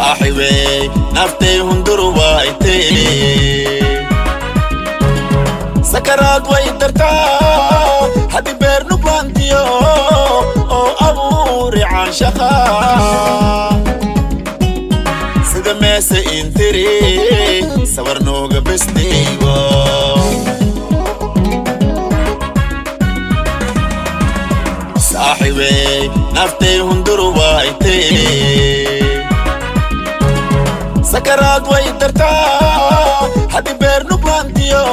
Saaxiibey naftay hunduru waaytay, sakaraad way dartaa haddi beer nuglaantiyo oo abuuri caanshaqa. Sida meese intiri sawar nooga bestiibo. Saaxiibey naftay hunduru waaytay, sakaraad way dartaa haddi beer nuglaantiyo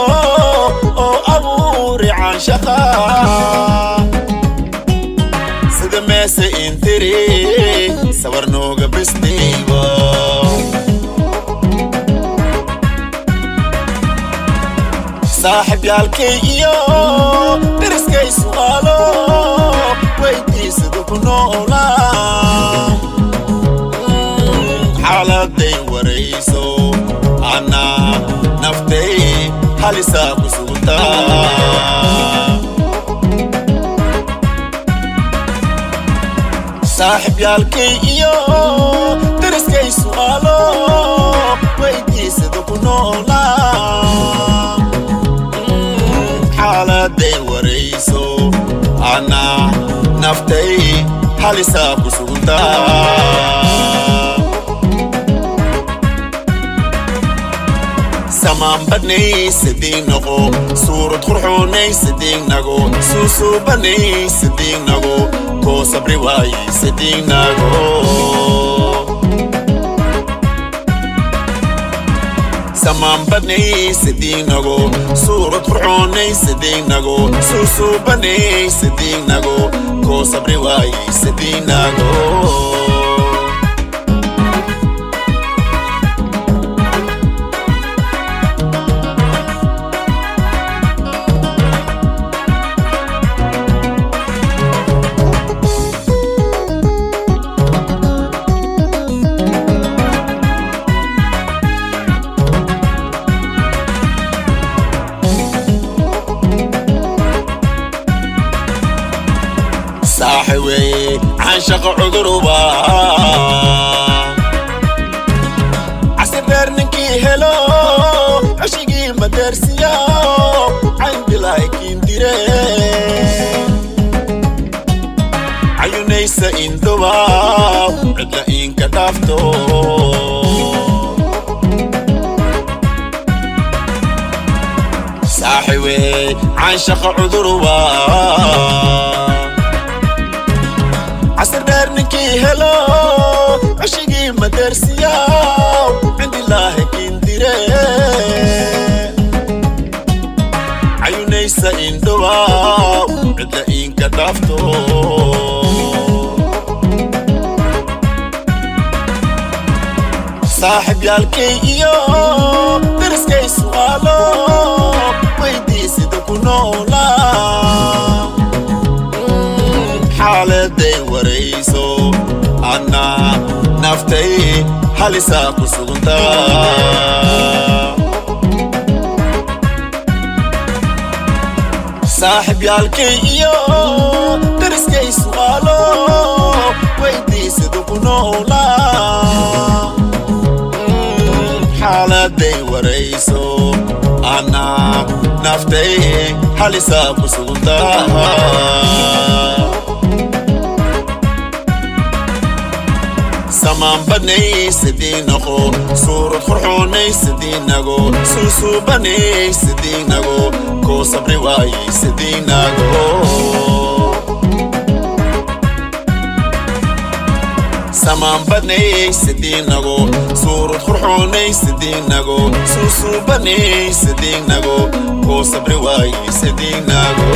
oo abuuri caanshaqa. Sida meese intiri sawar nooga bestiibo. Saaxiibyaalkay iyo deriskay su'aalo weydiisada ku noolaa, xaaladay warayso anaa naftay halisaa ku suguntaa. Saaxiibyaalkay iyo deriskay su'aalo weydiisada ku noolaa, xaaladay warayso anaa naftay halisaa ku suguntaa. Samaan badnay sidii noqo, suurad qurxoonay sidii nago, suusuubanay sidii nago, koo sabri waayey sidii nago. Samaan badnay sidii nago, suurad qurxoonay sidii nago, suusuubanay sidii nago, koo sabri waayey sidii nago. Saaxiibey canshaqa cuduruba casir dheer ninkii helo ceshigii madeersiya caynbilaakiin dire cayunaysa indoba cidla inka dhaafto. Saaxiibey canshaqa cuduruba casir dheer ninkii helo ceshigii madeersiya cindilaahi kindire cayunaysa indhowa cidla inka dhaafto. Saaxiibyaalkay iyo deriskay su'aalo weydiisida ku noolaa, xaaladay warayso anaa naftay halisaa ku suguntaa. Saaxiibyaalkay iyo deriskay su'aalo weydiisada ku noolaa, xaaladay warayso anaa naftay halisaa ku suguntaa. Samaan badnay sidii noqo, suurad qurxoonay sidii nago, suusuubanay sidii nago, koo sabri waayey sidii nago. Samaan badnay sidii nago, suurad qurxoonay sidii nago, suusuubanay sidii nago, koo sabri waayey sidii nago.